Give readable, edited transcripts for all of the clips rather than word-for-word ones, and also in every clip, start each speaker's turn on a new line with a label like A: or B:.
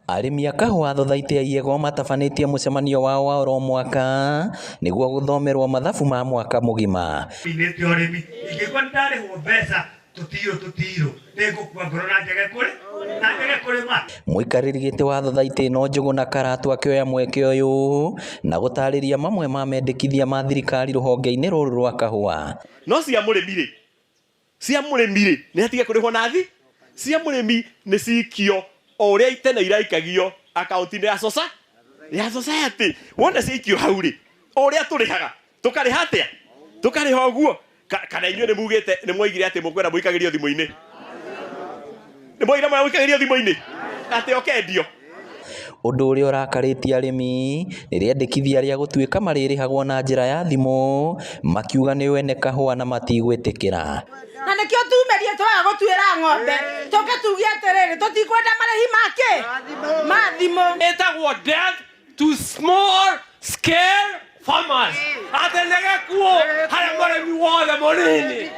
A: Arĩmi a kahũa thothaitĩ ya Iyego matabanĩtie mũcemanio wao wa oro mwaka nĩguo gũthomerwo mathabu ma mwaka mũgima.
B: Inĩte ũrĩmi ingĩkwa nĩ ndarĩhwo mbeca tũtirũ tũtirũ nĩngũkua ngoro na njage kũrĩ na njage kũrĩma.
A: Mũikarĩri gĩtĩ wa thothaitĩ ĩno Njũgũna Karatu akĩoya mweke ũyũ na gũtarĩria mamwe ma mendekithia ma thirikari rũhonge-inĩ rũrũ rwa kahũa.
C: No cia mũrĩmi rĩ, cia mũrĩmi rĩ, nĩ atige kũrĩhwo na thi, cia mũrĩmi nĩ cikio o ũrĩa tene iraikagio akaunti-inĩ ya sosa ya society. Wona ciaikio hau rĩ, o ũrĩa tũrĩhaga tũkarĩha atĩa? Tũkarĩha ũguo. Kana inyuĩ nĩ mugĩte nĩ mwoigire atĩ mũkwenda mũikagĩrio thimũ-inĩ? Nĩ mwoigire mũikagĩrio thimũ-inĩ atĩ ũkendio?
A: Ũndũ ũrĩa ũrakarĩtie arĩmi nĩ rĩendekithia rĩa gũtuĩka marĩrĩhagwo na njĩra ya thimũ, makiuga nĩ wene kahũa na matigwĩtĩkĩra.
D: Na nĩkĩo tumĩrie twaga gũtuĩra ng'ombe tũke tuge atĩrĩrĩ tũtikwenda marĩhi make ma thimũ.
E: Ĩtagwo death to small scale farmers, atĩ nĩ gĩkuũ harĩ mũrĩmi wothe mũnini.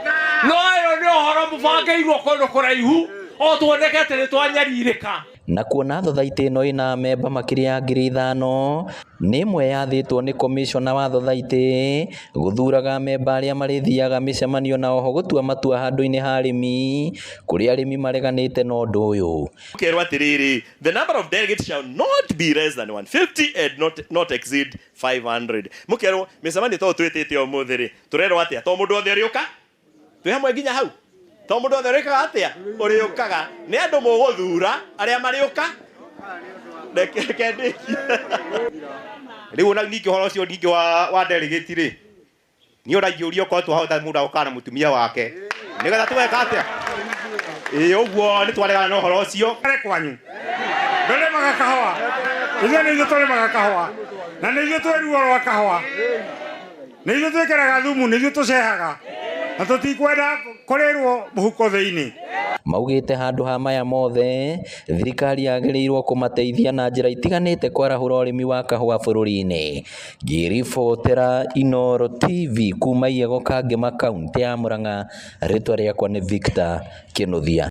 E: No ĩyo nĩ ũhoro mũbangĩirwo kũndũ kũraihu o tuoneke atĩ nĩ twanyarirĩka.
A: Na kuona thothaitĩ ĩno ĩna amemba makĩria ya 5000, nĩ ĩmwe yathĩtwo nĩ komishona wa thothaitĩ gũthuraga amemba arĩa marĩthiaga mĩcemanio na oho gũtua matua handũ-inĩ ha arĩmi, kũrĩa arĩmi mareganĩte na ũndũ ũyũ.
C: Ũkerwo atĩrĩrĩ, the number of delegates shall not be less than 150 and not exceed 500. Mũkerwo mĩcemanio to twĩtĩte ũmũthĩ rĩ, tũrerwo atĩa? To mũndũ othe ũrĩũka? Twĩ hamwe nginya hau? To mũndũ othe ũrĩkaga atĩa? Ũrĩũkaga. Nĩ andũ mũgũthura arĩa marĩũka? Reke ndĩkie.
F: Rĩu ona ningĩ ũhoro ũcio ningĩ wa delegate rĩ, niĩ ona ingĩũria okorwo twahota mũndũ agũkaga na mũtumia wake nĩgetha tũgeka atĩa? Ĩĩ ũguo nĩ twaregana na ũhoro ũcio.
B: Kare kwanyu ndũrĩmaga kahũa, ithuĩ nĩ ithuĩ tũrĩmaga kahũa na nĩ ithuĩ twĩ ruo rwa kahũa, nĩ ithuĩ twĩkĩraga thumu, nĩ ithuĩ tũcehaga na tũtikwenda kũrĩrwo mũhuko thĩinĩ.
A: Maugĩte handũ ha maya mothe, thirikari yagĩrĩirwo kũmateithia na njĩra itiganĩte kwarahũra ũrĩmi wa kahũa bũrũri-inĩ. Ngĩribotera Inooro TV kuma Iyego Kangema, kauntĩ ya Murang'a, rĩtwa rĩakwa nĩ Victor Kĩnuthia.